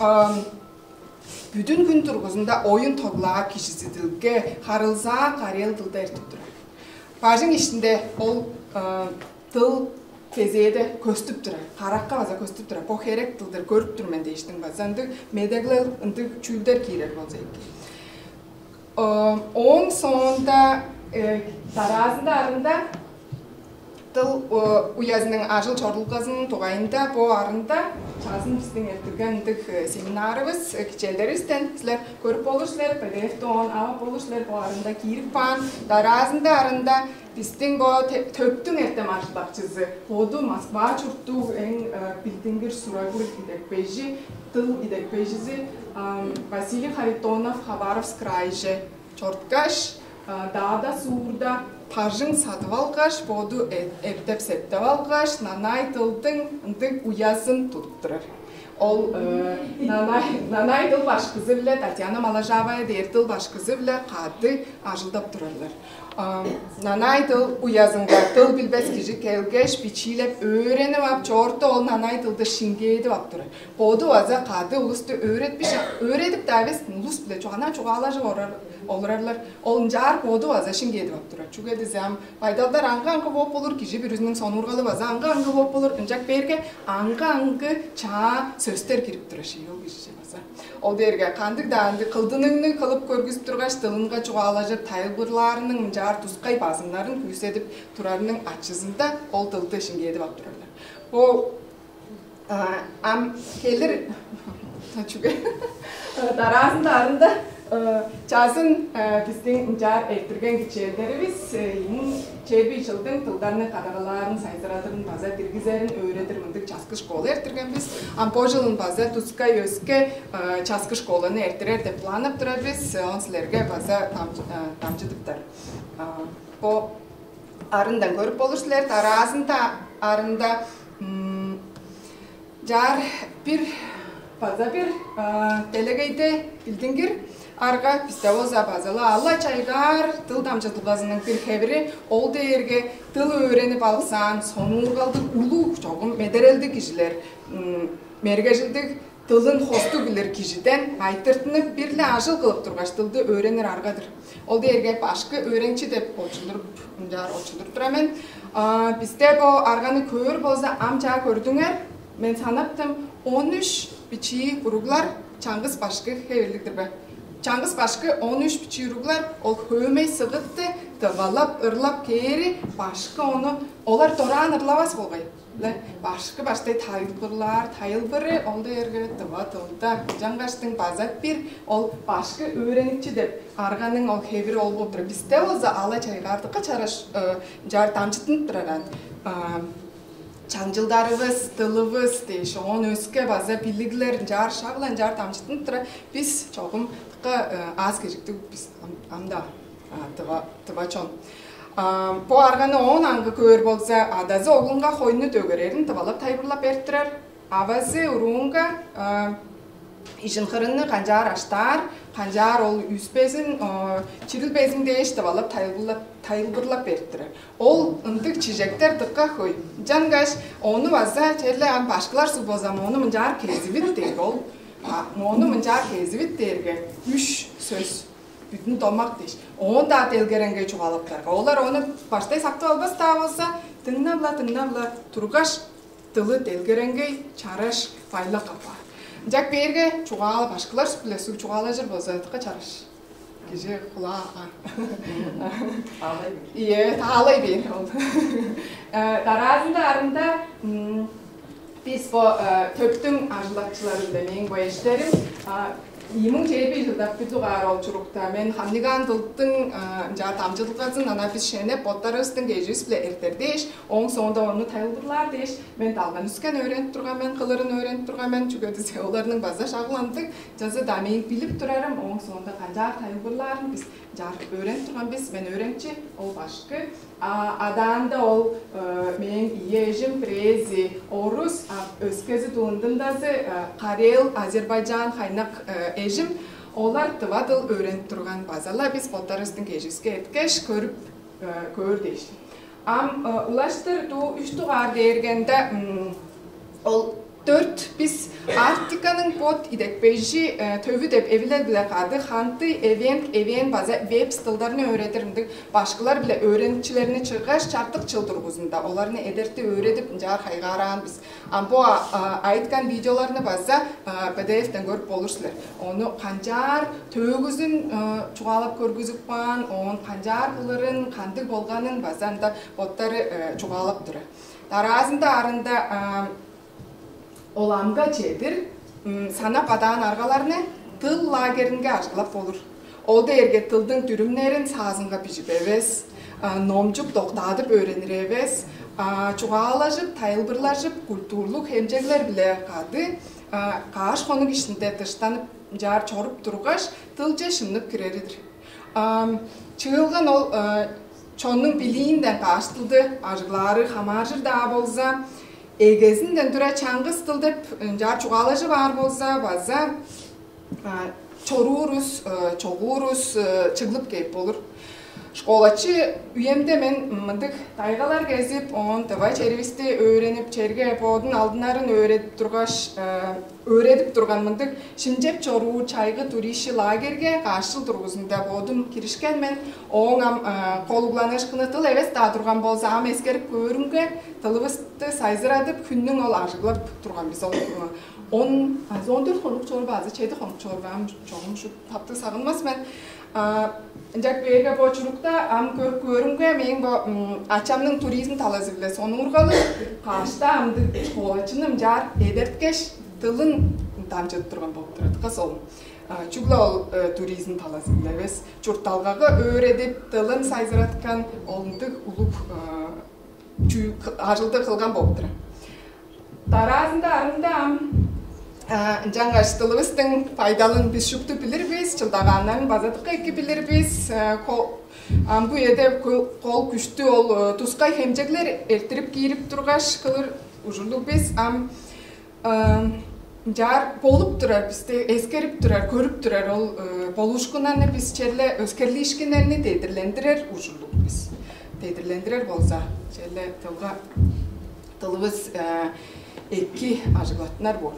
бүдүн хүн тургузунда оюн тоглаа кижизидилге харылзаа карел тылда эртип турар. Бажың иштинде ол тыл кезээде көстүп турар, каракка база көстүп турар. Бо херек тылдыр көрүп тур мен дээштиң база ындыг медеглел, ындыг чүүлдер киирер болза эки. Ооң соонда дараазында арында тыл уязының ажыл чорулгазының дугайында бо арында чазын биздин эрттирген ындыг семинарыбыз, кичээлдеривистен силер көрүп болур силер, П Д Ф-ти оон ап болур силер, бо арында киирип каан. Дараазында арында бистиң бо төптүң эртем ажылдакчызы, боду Москва чурттуг эң билдингир сураглыг идекпейжи, тыл идекпейжизи Василий Харитонов Хабаровск крайже чорткаш, Даада суурда пажың садып алгаш, боду эптеп-септеп алгаш, нанай дылдың ындыг уязын тудуп турар. Ол нанай дыл башкызы-биле, Татьяна Маложавая дээр дыл башкызы-биле кады ажылдап турарлар. Нанай дыл уязынга дыл билбес кижи келгеш, бичиилеп өөренип ап чоорту ол нанай дылды шиңгээдип ап турар. Боду база кады улусту өөретпиш, өөредип-даа эвес, улус-биле чугана чугаалажып олурарлар. Ол ынчаар боду база шиңгээдип ап турар. Чүге дизе ам байдалдар аңгы-аңгы бооп болур, кижи бүрүзүнүң сонуургалы база аңгы-аңгы бооп болур. Ынчак берге аңгы-аңгы чаа сөстер кирип турар шей ол кижиже база. Ол дээрге кандыг-даа ындыг кылдыныгны кылып көргүзүп тургаш, дылынга чугаалажып, тайылбырлаарының ынчаар тускай базымнарын күүседип турарының ачызында ол дылды шиңгээдип ап турарлар. Бо ам келир чүге дараазында арында чазын биздин ынчаар эрттирген кичээлдерибиз чеби жылдың тылдарны кадагалаарын сайзырадырын база диргизерин өөредир мындыг часкы школа эрттирген бис. Ам бо жылын база тускай өске часкы школаны эрттирер деп планып турар бис. Он силерге база дамчыдыптар. Бо арындан көрүп болур силер. Дараазында арында жаар бир база бир делегейде билдингир арга бисте болза базала ала чайгаар дыл дамчыдылгазының бир хевири. Ол дээрге дыл өөренип алсаан сонуургалдыг улуг чогум медерелдиг кижилер мергежилдиг дылын хостуг билир кижиден айтыртынып бир-ле ажыл кылып тургаш дылды өөренир арга-дыр. Ол дээрге башкы өөреникчи деп очулдуруп ынчаар очулдуруп тура мен. Бисте бо арганы көөр болза ам чаа көрдүңер. Мен санаптым, он үч бичии уруглар чаңгыс башкы хевирлиг-дир бе? Чаңгыс башкы он үч бичии уруглар ол хөөмей сыгытты дывалап ырлап кээри башкы ону олар дораан ырлавас болгай. Башкы баштай тайылбырлаар, тайылбыры ол дээрге дыва дылда. Ынчангаштың база бир ол башкы өөреникчи деп арганың ол хевири ол болуп турар. Бисте болза ала чайгаардыкка чараш жаар дамчыттынып турар ан. Чаңчылдарывыс, дылывыс дээш, оон өске база билиглер жаар шак-ла ынчаар дамчыттынып турар. Бис чогум дыка аз кежиктиг бис ам-даа тыва чон. Бо арганы оон аңгы көөр болза, адазы оглунга хойну дөгерерин тывалап тайылбырлап берип турар. Авазы уруунга ижин-хырынны канчаар аштаар, канчаар ол үспезин, чирилбезин дээш тывалап тайылбырлап берип турар. Ол ындыг чижектер дыка хөй. Ынчангаш ону база черле ам башкылар суг болза, мону мынчаар кезивит дээр ол. Мону мынчаар кезивит дээрге үш сөс, бүдүн домак дээш. Оон-даа делгереңгей чугаалаптарга, олар ону баштай сактып албас-даа болза, дыңнап-ла, дыңнап-ла тургаш, дылы делгереңгей, чараш, байлак апаар. Ынчак бээрге чугаала башкылар суг-биле суг чугаалажыр болза, дыка чараш. Кижи кулаа Ие, таалай бээр ол. Дараазында арында бис бо төптүң ажылакчылары-биле мээң бо эштерим ийи муң чээрби жылдап бир дугаар ол чурукта мен хамнигаан дылдың ынчаар дамчыдылгазын ана бис шенеп боттарывыстың кеживис-биле эртер дээш, ооң соонда ону тайылбырлаар дээш, мен далган үскен өөренип турган мен, кылырын өөренип турган мен, чүге десе оларның база шагыл ындыг чазы-даа мээң билип турарым, ооң соонда канчаар тайылбырлаарын бис чаар өөренип турган бис. Мен өөреникчи, ол башкы. Адаанда ол мээң ийи эжим, бирээзи орус, а өскези дуунундазы карел, азербайджан хайнак эжим. Олар тыва дыл өөренип турган база-ла бис боттарывыстың кеживиске эрткеш көрүп көөр дээш. Ам улаштыр дуу үш дугаар дээргенде ол дөрт бис Арктиканың бот идекпейжи төвү деп эвилел-биле кады ханты эвен эвен база вебс дылдарны өөредир ындыг башкылар биле өөреникчилерни чыггаш, чартык чыл тургузунда оларны эдерти өөредип, ынчаар хайгаараан бис. Ам бо айткан видеоларны база П Д Ф-тен көрүп болур силер. Ону канчаар төөгүзүн чугаалап көргүзүп каан, оон канчаар кылырын, кандыг болганын база анда боттары чугаалап турар. Дараазында арында ол амга чедир санап адаан аргаларны тыл лагеринге ажыглап болур. Ол дээрге тылдың дүрүмнерин саазынга бижип эвес, номчуп доктаадып өөренир эвес, чугаалажып, тайылбырлажып, культурлуг хемчеглер-биле кады каш хонук ишинде дыштанып, ынчаар чоруп тургаш, тылче шымнып кирери-дир. Чыылган ол чоннуң билиинден каш дылды ажыглаары хамааржыр-даа болза, эгезинден тура чаңгыс дыл деп ынчаар чугаалажып аар болза база чоруурус, чогуурус чыглып кээп болур. Школачы үемде мен мындыг тайгалар кезип, оон тыва черивисти өөренип, черге бодун алдынарын өөредип тургаш, өөредип турган мындыг шимчеп чоруур чайгы туриши лагерьге каш чыл тургузунда бодум киришкен мен. Ооң ам колугланыышкыны тыл эвес-даа турган болза, ам эскерип көөрүмге, тылывысты сайзырадып, хүннүң ол ажыглап турган бис. Ол он азы он дөрт хонук чорбаазы, чеди хонук чорбаам чогум ушу таптыг сагынмас мен. Ынчак бээрге бо чурукта ам көрүп көөрүмге, мээң бо ачамның туризм талазы-биле сонуургалы кашта амдыг школачыны ынчаар эдерткеш, дылын дамчыдып турган болуп турат. Кыс ол чүгле ол туризм талазы-биле эвес, чуртталгага өөредип, дылын сайзыраткан ол ындыг улуг чүү ажылды кылган болуп турар. Дараазында арында ам ынчангаш дылывыстың пайдалын бис шупту билир бис, чылдагааннарын база дыка эки билир бис. Амгы үеде кол күштү ол тускай хемчеглер эрттирип киирип тургаш кылыр ужурлуг бис. Ам ынчаар болуп турар, бисти эскерип турар, көрүп турар ол болуушкуннарны бис черле өскерлиишкиннерни дедирлендирер ужурлуг бис. Дедирлендирер болза, черле дылга дылывыс эки ажыглаттынар боор.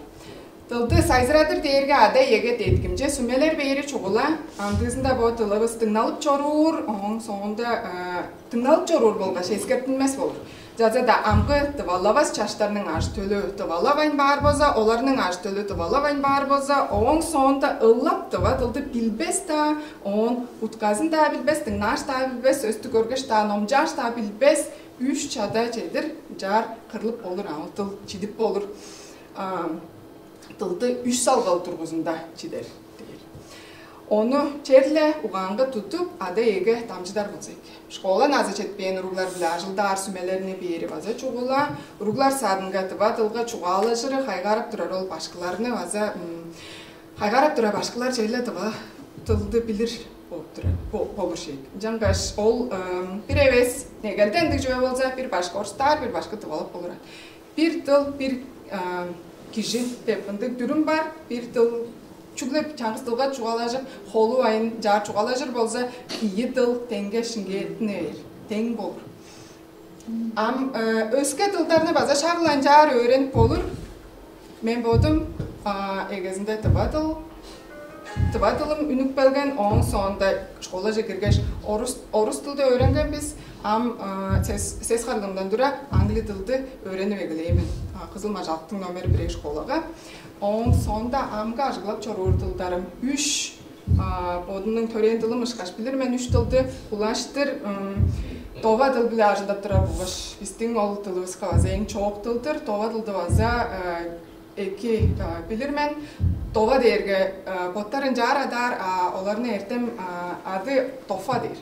Дылды сайзырадыр дээрге ада-иеге деткимче сүмелер бээри чугула. Андыызында бо дылывыс дыңналып чоруур, ооң соонда дыңналып чоруур болгаш эскертинмес болур. Жазада амгы дывалавас чаштарның ажы-төлү дывалавайн баар болза, оларның ажы-төлү дывалавайн баар болза, ооң соонда ыллап дыва дылды билбес-даа, оон утказын-даа билбес, дыңнааш-даа билбес, сөстү көргеш-даа, номчааш-даа билбес, үш чада чедир чаар кырлып болур, аңылтыл чидип болур. Дылды үш салгал тургузунда чидер дээр. Ону черле угаанга тудуп, ада-эге дамчыдар болза эки. Школа назы четпээн уруглар-биле ажылдаар сүмелерни бээри база чугула. Уруглар садынга дыва дылга чугаалажыры хайгаарап турар ол башкыларны база хайгаарап турар башкылар черле дыва дылды билир болуп турар болур шег. Ынчангаш ол бир эвес негелде ындыг чүве болза, бир башкы орустаар, бир башкы дывалап болурар. Бир дыл, бир кижи деп ындыг дүрүм бар. Бир дыл чүгле чаңгыс дылга чугаалажып, холу айын чаар чугаалажыр болза, ийи дыл деңге шиңгээттине бээр, дең болур. Ам өске дылдарны база шак-ла ынчаар өөренип болур. Мен бодум эгезинде дыва дыл, дыва дылым үнүп келген, ооң соонда школаже киргеш, орус орус дылды өөренген бис. Ам сес сес харлыымдан тура англи дылды өөренип эгелээн мен. Кызыл мажалыктың номер бирээ школага. Ооң соонда амгы ажыглап чоруур дылдарым үш. Бодумнуң төрээн дылым ышкаш билир мен үш дылды. Улаштыр дова дыл биле ажылдап турар болгаш, биздин ол дылыбыска база эң чоок дылдыр. Дова дылды база эки билир мен. Дова дээрге боттарын чаар адаар, а оларны эртем ады тофа дээр.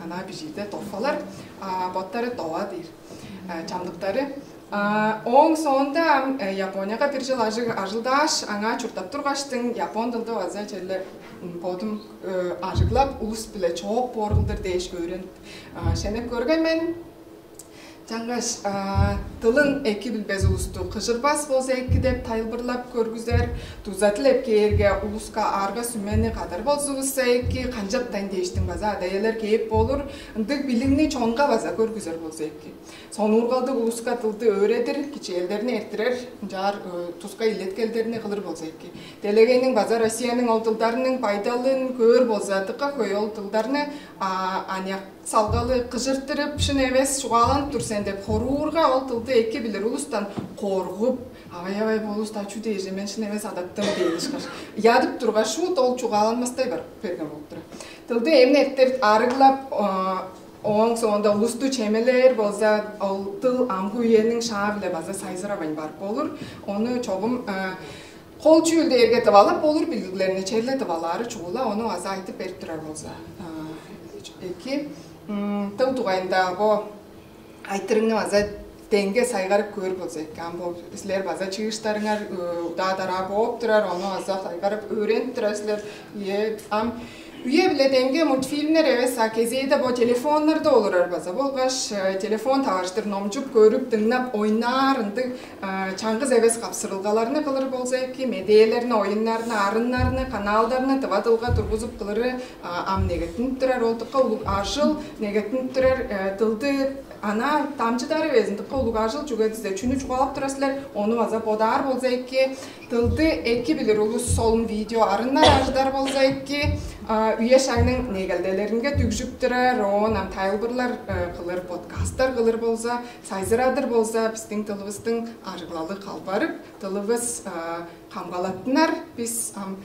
Ана бижииде тофалар, а боттары дова дээр. Чамдыктары. Ооң соонда ам Японияга бир жыл ажылдааш, аңаа чурттап тургаштың, япон дылды база черле бодум ажыглап, улус биле чоок боор кылдыр дээш өөренип, шенеп көрген мен. Чаңгаш дылын эки билбес улусту кыжырбас болза эки деп тайылбырлап көргүзер. Дуза дилеп кээрге, улуска арга сүмени кадар болзувусса эки, канчаптайн дээштиң база адаялар кээп болур. Ындыг билигни чонга база көргүзер болза эки. Сонуургалдыг улуска дылды өөредир, кичээлдерни эрттирер, ынчаар тускай илеткелдерни кылыр болза эки. Делегейниң база Россияның ол дылдарының байдалын көөр болза, дыка хөй ол дылдарны аныяк салгалы кыжыртырып, шын эвес чугааланып тур сен деп хоруурга, ол дылды эки билир улустан коргуп, авай-авай, бо улус-даа чүү дээр же, мен шын эвес адаттым дээр ышкаш, ядып тургаш, шуут ол чугааланмастай барып берген болуп турар. Дылды эмне эртер арыглап, ооң соонда улусту чемелээр болза, ол дыл амгы үениң шаа-биле база сайзыравайн барып болур. Ону чогум кол чүүл дээрге дывалап болур билиглерни черле дывалаары чугула, ону база айтып берип турар болза. Эки, дыл дугайында бо айтырыңны база деңге сайгарып көөр болза эки. Ам бо силер база чыыштарыңар удаа-дараа бооп турар, ону база сайгарып өөренип турар силер. Ие, ам Үе-биле деңге мультфильмнер эвес, а кезээде бо телефоннарда олурар база болгаш, э, телефон таварыштыр номчуп, көрүп, дыңнап, ойнаар ындыг, э, чаңгыс эвес капсырылгаларны кылыр болза эки, медээлерни, оюннарны, арыннарны, каналдарны тыва дылга тургузуп кылыры, а, ам негеттинип турар, ол дыка улуг ажыл негеттинип турар, э, дылды ана дамчыдары безин дыка улуг ажыл, чүге дизе чүнү чугаалап турар силер, ону база бодаар болза эки, дылды эки билир улус солун видео арыннар ажыдар болза эки, а, үе шагның негелделеринге дүгжүп турар, оон ам тайылбырлар, э, кылыр, подкасттар кылыр болза, сайзырадыр болза, бистиң дылывыстың ажыглалы калбарып, дылывыс, а, камгалаттынар, бис ам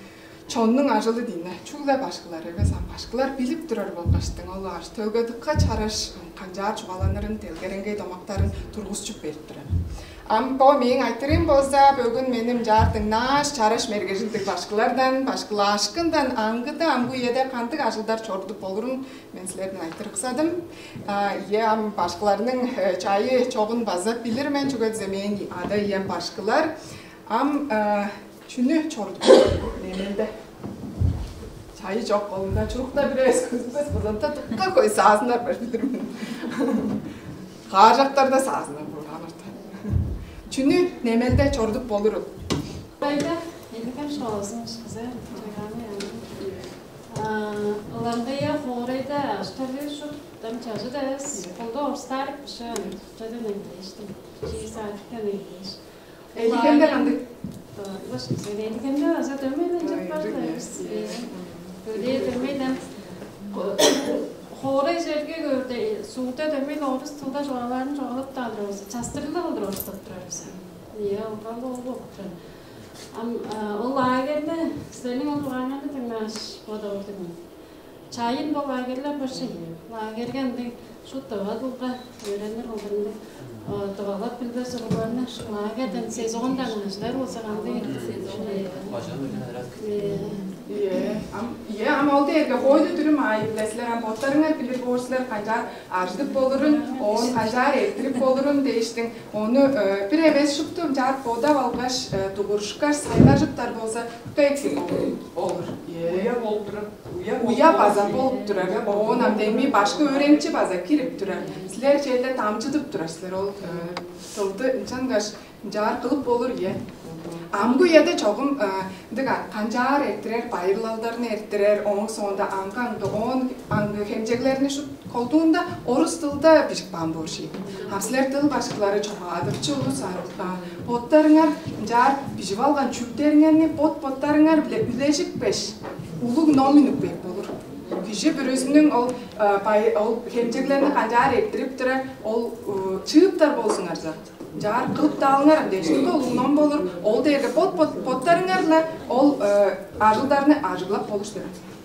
чоннуң ажылы дине. Чүгле башкылар эвес, ам башкылар билип турар болгаштың, ол аш төлге дыка чараш, ам канчаар чугааланырын, делгереңгей домактарын тургузчуп берип турар. Ам бо мээң айтырыым болза, бөгүн мени ынчаар дыңнааш, чараш мергежилдиг башкылардан, башкылаашкындан аңгыда амгы үеде кандыг ажылдар чорудуп болурун мен силерден айтырыксадым. А, ийе, ам башкыларның, э, чайы чогун база билир мен, чүге дизе мээң ада-ием башкылар. Ам, э, чүнү чорудуп болурун немелде. Чайы чок болунда, чурукта бир эвес көзүлбес болза, дыка хөй саазыннар бар билир мен. Кааржактарда саазыннар болган орта. Чүнү немелде чорудуп болурун? Кайда? Элигем шоозун ышкызы, чайганы яны. А, ылаңгыя хоорайда аштар бир шут, дам чажы да эвес, колда орустаарык бышы, чадан эңдээштим. Чии саадыктан эңдээш. Элигемде кандыг? Баш, элигемде аза дөмей мен Ой, жаппар да. Дөмей. Бөлээ дөмей дам хоорай жерге көрдө, сууда дөмей орус тылда чугаалаарын чугаалап да алдырабыз. Частырылып алдыр орустап турар бис. Ие, ол калды ол болуп турар. Ам, а, ол лагерьни, силерниң ол чугааңарны дыңнааш, бодап турдум. Чайын бо лагерьлер башчы. Лагерьге ындыг шут дывадылга өөренир кылдырында дывалап билбес уругларны лагерьден сезондан ынчылар болза кандыг? Бажан деген раз. Э, Ие, ам, ие, ам ол дээрге хоойлу дүрүм аайы-биле силер ам боттарыңар билир боор силер, канчаар ажыдып болурун, оон канчаар эрттирип болурун дээштиң. Ону, э, бир эвес шупту ынчаар бодап алгаш, э, дугурушкаш, сайгажыптар болза, дыка эки болур. Ие. Уя болуп турар. Уя Уя база болуп турар. Оон ам демги башкы өөреникчи база кирип турар. Силер черде дамчыдып турар силер ол, э, дылды ынчангаш ынчаар кылып болур, ие. Амгы үеде чогум, э, ындыг а-, канчаар эрттирер, байырлалдарны эрттирер, ооң соонда аңгы-аңгы, оон аңгы хемчеглерни шут колдуунда орус дылда бижип каан боор ший. Ам силер дыл башкылары, чогаадыкчы улус, а, а, боттарыңар ынчаар бижип алган чүктериңерни бот-боттарыңар-биле үлежипкеш, улуг ном үнүп кээп болур. Кижи бүрүзүнүң ол, э, бай-, ол хемчеглерни канчаар эрттирип турар, ол, э, чыыптар болзуңарза. Ынчаар кылып-даа алыңар ам дээш, ол улуг ном болур, ол дээрге бот-бот-, боттарыңар-ла ол, э, ажылдарны ажыглап болур силер.